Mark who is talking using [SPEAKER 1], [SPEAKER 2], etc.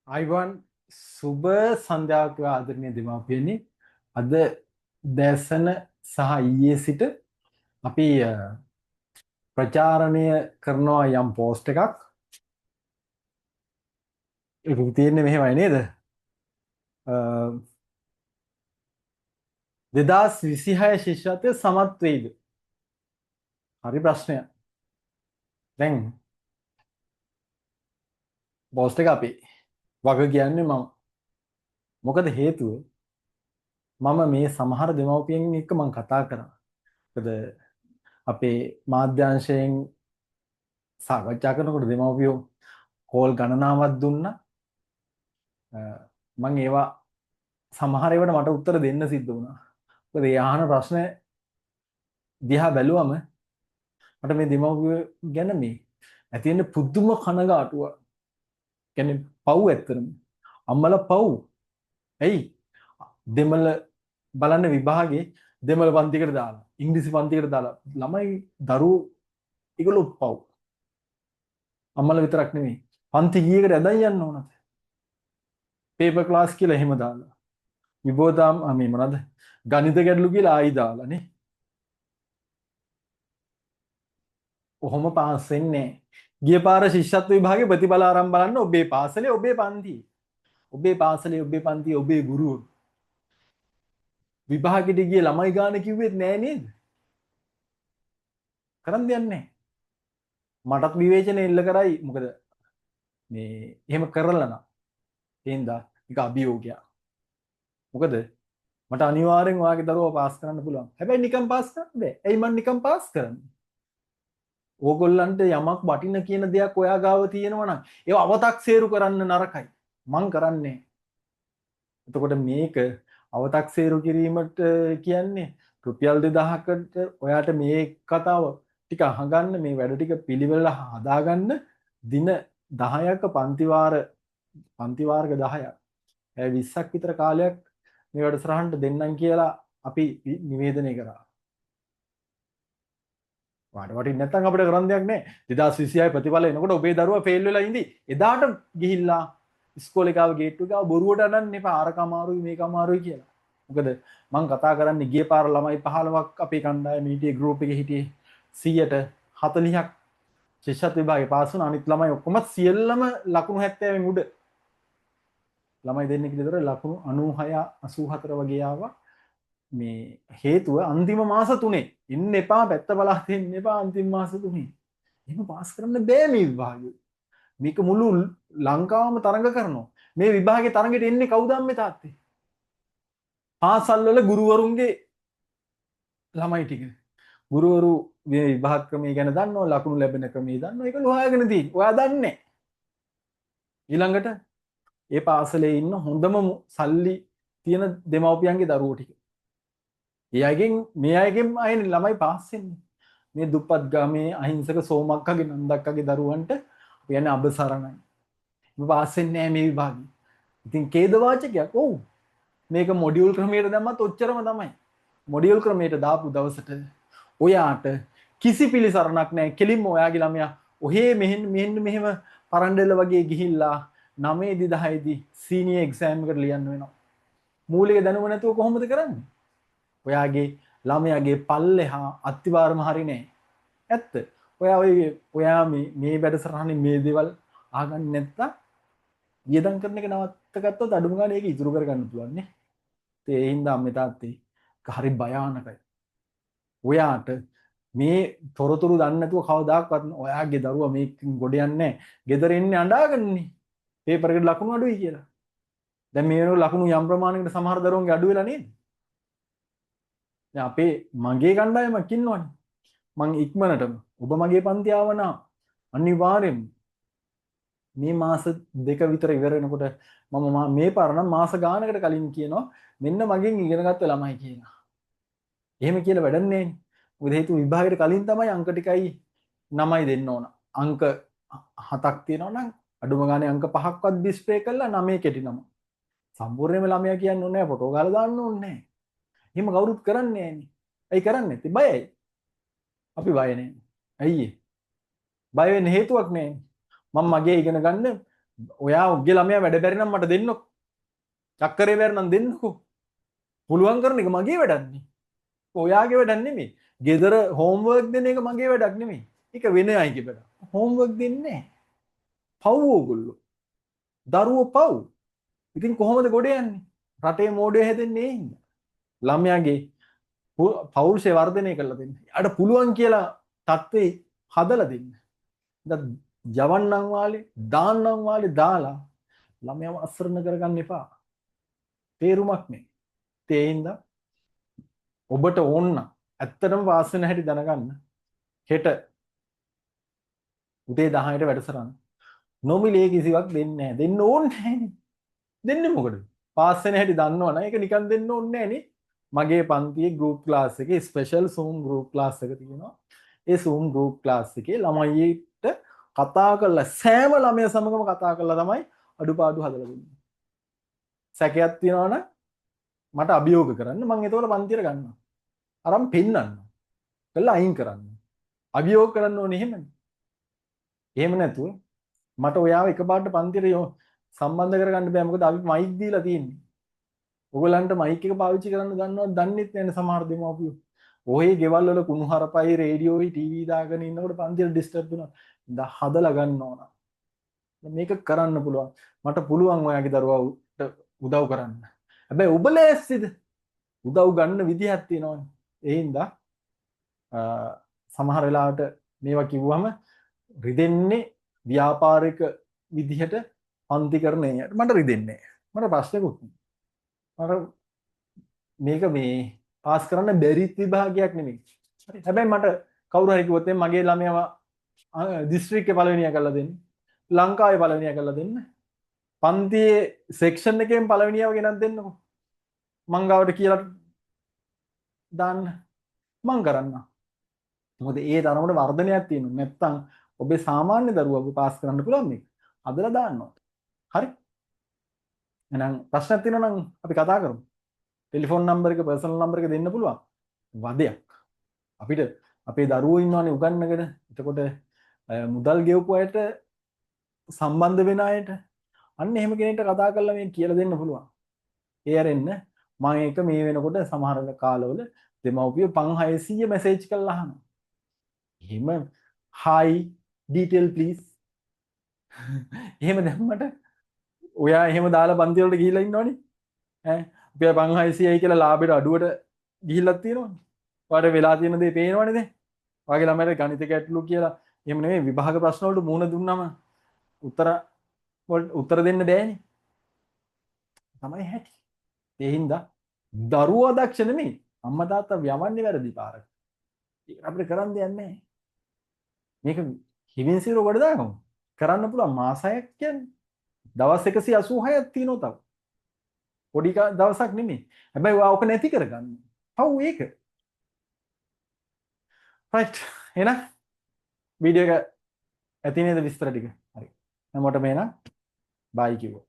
[SPEAKER 1] Ivan සුබ සන්ධ්‍යාවක් වේවා ආදරණීය දෙමාපියනි. අද දැසන සහ ඊයේ සිට අපි ප්‍රචාරණය කරනවා යම් පෝස්ට් එකක්. ඒක තියෙන්නේ මෙහෙමයි නේද? 2026 ශිෂ්‍යත්වය සමත් වෙයිද? හරි ප්‍රශ්නයක්. දැන් පෝස්ට් එක අපි වග කියන්නේ මම. මොකද හේතුව මම මේ සමහර දෙමව්පියන් එක්ක මං කතා කරා. මොකද අපේ මාධ්‍යාංශයෙන් සාකච්ඡා කරනකොට දෙමව්පියෝ කෝල් ගණනාවක් දුන්නා. මං ඒවා සමහර ඒවාට මට උත්තර දෙන්න සිද්ධ වුණා. මොකද ඒ අහන ප්‍රශ්න දිහා බැලුවම මට මේ දෙමව්පියෝ ගැන මේ ඇති වෙන පුදුම කනගාටුවක්. කියන්නේ පව් ඇත්තටම. අම්මලා පව්. ඇයි? දෙමළ බලන්න විභාගේ දෙමළ පන්තිකට දාලා, ඉංග්‍රීසි පන්තිකට දාලා ළමයි දරුවෝ ඒගොල්ලෝ පව්. අම්මලා විතරක් නෙමෙයි. පන්ති කීයකට ඇදන් යන්න ඕනද? පේපර් ක්ලාස් කියලා එහෙම දාලා. විබෝධාම් මේ මොනවද? ගණිත ගැටලු කියලා ආයි දාලා නේ. ඔහොම පාස් වෙන්නේ නැහැ. ගිය පාර ශිෂ්‍යත්ව විභාගේ ප්‍රතිඵල අරන් බලන්න ඔබේ පාසලේ ඔබේ පන්තියේ. ඔබේ පාසලේ ඔබේ පන්තියේ ඔබේ ගුරුවරු. විභාගෙට ගිය ළමයි ගාන කිව්වෙත් නෑ නේද? කරන් දෙයක් නෑ. මටත් විවේචන එල්ල කරයි. මොකද මේ එහෙම කරලා නම් එහෙන්දා ඒක අභියෝගයක්. මොකද මට අනිවාර්යෙන් ඔයාගේ දරුවා පාස් කරන්න පුළුවන්. හැබැයි නිකන් පාස් කරන්න බෑ. ඇයි මං නිකන් පාස් කරන්නේ? ඕගොල්ලන්ට යමක් වටින කියන දෙයක් ඔයා ගාව තියෙනවා නම් ඒව අවතක්සේරු කරන්න නරකයි. මං කරන්නේ. එතකොට මේක අවතක්සේරු කිරීමට කියන්නේ රුපියල් 2000කට ඔයාට මේ කතාව ටික අහගන්න, මේ වැඩ ටික පිළිවෙල හදාගන්න දින 10ක පන්ති වාර්ග 10ක් පැය 20ක් විතර කාලයක් මේ වැඩසටහනට දෙන්නම් කියලා අපි නිවේදනය කරා. වාට වටින් නැත්තම් අපිට කරන්න දෙයක් නැහැ. 2026 ප්‍රතිඵල එනකොට ඔබේ දරුවා ෆේල් වෙලා ඉඳි. එදාට ගිහිල්ලා ඉස්කෝලේ ගාව ගේට්ටුව ගාව බොරුවට අනන්න එපා. අරක අමාරුයි මේක අමාරුයි කියලා. මොකද මං කතා කරන්නේ ගිය පාර ළමයි 15ක් අපේ කණ්ඩායමේ හිටියේ, ගෲප් එකේ හිටියේ 140ක් ශිෂ්‍යත්ව විභාගේ පාස් වුණා. අනිත් ළමයි ඔක්කොම සියල්ලම ලකුණු 70න් උඩ. ළමයි දෙන්නෙක් විතර ලකුණු 96 84 වගේ ආවා. මේ හේතුව අන්තිම මාස තුනේ එන්න එපා, පැත්ත බලා දෙන්න එපා අන්තිම මාස තුනේ. එහෙම පාස් කරන්න බෑ මේ විභාගෙ. මේක මුළු ලංකාවම තරඟ කරනවා. මේ විභාගේ තරඟෙට එන්නේ කවුද අම්මේ තාත්තේ? පාසල් වල ගුරුවරුන්ගේ ළමයි ටික. ගුරුවරු මේ විභාග ක්‍රමය ගැන දන්නවා, ලකුණු ලැබෙන ක්‍රමය දන්නවා. ඒක හොයාගෙන තියෙන්නේ. ඔයා දන්නේ නැහැ. ඊළඟට ඒ පාසලේ ඉන්න හොඳම සල්ලි තියෙන දෙමව්පියන්ගේ දරුවෝ ටික. ඒ අයගෙන් මේ අයගෙන් අයනේ ළමයි පාස් වෙන්නේ. මේ දුප්පත් ගමේ අහිංසක සෝමක්කගේ නන්දක්කගේ දරුවන්ට අපි කියන්නේ අබසරණයි. මේ පාස් වෙන්නේ නැහැ මේ විභාගෙ. ඉතින් ඛේදවාචකයක්. ඔව්. මේක මොඩියුල් ක්‍රමයට දැම්මත් ඔච්චරම තමයි. මොඩියුල් ක්‍රමයට දාපු දවසට ඔයාට කිසි පිළිසරණක් නැහැ. කෙලින්ම ඔයාගේ ළමයා ඔහේ මෙහෙන් මෙහෙන් මෙහෙම පරණ්ඩෙල්ල වගේ ගිහිල්ලා 9 දී 10 දී සීනියර් එක්සෑම් එකට ලියන්න වෙනවා. මූලික දැනුම නැතුව කොහොමද කරන්නේ? ඔයාගේ ළමයාගේ පල්ලෙහා අත්තිවාරම හරි නෑ. ඇත්ත. ඔයා ඔය ඔයා මේ වැඩසටහනේ මේ දේවල් අහගන්න නැත්තම් වියදම් කරන එක නවත්ත ගත්තොත් අඩුම ගානේ ඒක ඉතුරු කරගන්න පුළුවන් නේ. ඒ හින්දා අම්මේ තාත්තේ ඒක හරි භයානකයි. ඔයාට මේ තොරතුරු දන්නේ නැතුව කවදාකවත් ඔයාගේ දරුවා මේකෙන් ගොඩ යන්නේ නැහැ. ගෙදර එන්නේ අඬාගන්නේ. පේපර් එකට ලකුණු අඩුයි කියලා. දැන් මේ වෙනකොට ලකුණු යම් ප්‍රමාණයකට සමහර දරුවන්ගේ අඩු වෙලා නේද? දැන් අපේ මගේ කණ්ඩායමක් ඉන්නවනේ. මං ඉක්මනටම ඔබ මගේ පන්ති ආව නම් අනිවාර්යෙන්ම මේ මාස දෙක විතර ඉවර වෙනකොට මම මේ පාර නම් මාස ගානකට කලින් කියනවා මෙන්න මගෙන් ඉගෙන ගත්ත ළමයි කියලා. එහෙම කියලා වැඩක් නෑනේ. මොකද හේතුව විභාගයට කලින් තමයි අංක ටිකයි 9යි දෙන්න ඕන. අංක 7ක් තියෙනවා නම් අඩුම ගානේ අංක 5ක්වත් ඩිස්ප්ලේ කරලා 9 කෙටි නම. සම්පූර්ණයෙන්ම ළමයා කියන්න ඕනේ නෑ, ෆොටෝ ගහලා දාන්න ඕනේ නෑ. එහෙම කවුරුත් කරන්නේ නෑනේ. ඇයි කරන්නේ නැත්තේ? බයයි. අපි බය නෑ. ඇයි ඒ? බය වෙන්න හේතුවක් නෑනේ. මම මගේ ඉගෙන ගන්න ඔයා උගේ ළමයා වැඩ බැරි නම් මට දෙන්නකෝ. චක්කරේ බැරි නම් දෙන්නකෝ. පුළුවන් කරන එක මගේ වැඩක් නේ. ඔයාගේ වැඩක් නෙමෙයි. ගෙදර හෝම්වර්ක් දෙන එක මගේ වැඩක් නෙමෙයි. ඒක වෙන අයගේ වැඩක්. හෝම්වර්ක් දෙන්නේ නැහැ. පව් ඕගොල්ලෝ. දරුවෝ පව්. ඉතින් කොහොමද ගොඩ යන්නේ? රටේ මෝඩයෝ හැදෙන්නේ ඒ හින්දා. ළමයාගේ පෞරුෂය වර්ධනය කරලා දෙන්න. එයාට පුළුවන් කියලා තත්ත්වේ හදලා දෙන්න. දැන් යවන්නම් වාලේ, දාන්නම් වාලේ දාලා ළමයාව අසරණ කරගන්න එපා. තේරුමක් නෑ. ඒ හින්දා ඔබට ඕන නම් ඇත්තටම පාස් වෙන හැටි දැනගන්න හෙට උදේ 10ට වැඩසටහන. නොමිලේ කිසිවක් දෙන්නේ නැහැ. දෙන්න ඕනේ නැහැනේ. දෙන්නේ මොකටද? පාස් වෙන හැටි දන්නවනම් ඒක නිකන් දෙන්න ඕනේ නැහනේ. මගේ පන්තියේ ගෲප් ක්ලාස් එකේ ස්පෙෂල් Zoom group class එක තියෙනවා. ඒ Zoom group class එකේ ළමයිට කතා කරලා, සෑම ළමයා සමගම කතා කරලා තමයි අඩුපාඩු හදලා දෙන්නේ. සැකයක් තියෙනවා නම් මට අභියෝග කරන්න. මං එතකොට පන්තියට ගන්නවා. අරන් පෙන්නන්න. කළා අයින් කරන්න. අභියෝග කරන්න ඕනේ එහෙමනේ. එහෙම නැතුව මට ඔයාව එකපාරට පන්තියට සම්බන්ධ කරගන්න බෑ. මොකද අපි මයික් දීලා තියෙන්නේ. ඔයගොල්ලන්ට මයික් එක පාවිච්චි කරන්න දන්නවද දන්නෙත් නෑනේ සමහර දෙමාපියෝ. ඔහේ ගෙවල් වල කුණු හරපයි රේඩියෝයි ටීවී දාගෙන ඉන්නකොට පන්තියට ඩිස්ටර්බ් වෙනවා. ඉතින් හදලා ගන්න ඕන. මේක කරන්න පුළුවන්. මට පුළුවන් ඔයාගේ දරුවාට උදව් කරන්න. හැබැයි ඔබ ලෑස්තිද? උදව් ගන්න විදිහක් තියෙනවනේ. ඒ හින්දා සමහර වෙලාවට මේවා කිව්වම රිදෙන්නේ ව්‍යාපාරික විදිහට පන්ති කරන අයට. මට රිදෙන්නේ නෑ. මට ප්‍රශ්නකුත් නෑ. මට මේක මේ පාස් කරන්න බැරිත් විභාගයක් නෙමෙයි. හරි. හැබැයි මට කවුරු හරි කිව්වොත් එහෙනම් මගේ ළමයාව දිස්ත්‍රික්කේ පළවෙනියා කරලා දෙන්න. ලංකාවේ පළවෙනියා කරලා දෙන්න. පන්තියේ සෙක්ෂන් එකෙන් පළවෙනියව ගෙනත් දෙන්නකෝ. මං ගාවට කියලා දාන්න. මං කරන්න. මොකද ඒ තරමට වර්ධනයක් තියෙනවා. නැත්තම් ඔබේ සාමාන්‍ය දරුවව පාස් කරන්න පුළුවන් මේක. හදලා දාන්න ඕන. හරි? එහෙනම් ප්‍රශ්නයක් තියෙනවා නම් අපි කතා කරමු. ටෙලිෆෝන් නම්බර් එක, පර්සනල් නම්බර් එක දෙන්න පුළුවන්. වදයක්. අපිට අපේ දරුවෝ ඉන්නවනේ උගන්නගෙන. එතකොට මුදල් ගෙවපු අයට, සම්බන්ධ වෙන අයට, අන්න එහෙම කෙනෙක්ට කතා කරලා මේ කියලා දෙන්න පුළුවන්. ඒ ඇරෙන්න මම ඒක මේ වෙනකොට සමහර කාලවල දෙමව්පියෝ 5600 මැසේජ් කරලා අහනවා. එහෙම "හයි, ඩීටේල් ප්ලීස්" එහෙම දැම්මට ඔයා එහෙම දාලා පන්ති වලට ගිහිල්ලා ඉන්නවනේ. ඈ අපි 5600යි කියලා ලාභෙට අඩුවට ගිහිල්ලත් තියෙනවනේ. ඔයාලට වෙලා තියෙන දේ පේනවනේ දැන්. ඔයාගේ ළමයාට ගණිත ගැටලු කියලා එහෙම නෙමෙයි, විභාග ප්‍රශ්න වලට මුහුණ දුන්නම උත්තර වලට උත්තර දෙන්න බෑනේ. තමයි හැටි. ඒ හින්දා දරුවෝ අදක්ෂ නෙමෙයි. අම්මා තාත්තා යවන්නේ වැරදි පාරක. ඒක අපිට කරන්න දෙයක් නැහැ. මේක හිමින් සිර ගොඩ දාගමු. කරන්න පුළුවන්. මාස 6ක් කියන්නේ දවස් 186ක් තියෙනවා තව. පොඩි දවසක් නෙමෙයි. හැබැයි ඔයා ඔක නැති කරගන්න. පව් ඒක. රයිට්. එහෙනම් වීඩියෝ එක ඇති නේද විස්තර ටික? හරි. හැමෝටම එහෙනම් බයි කිව්වා.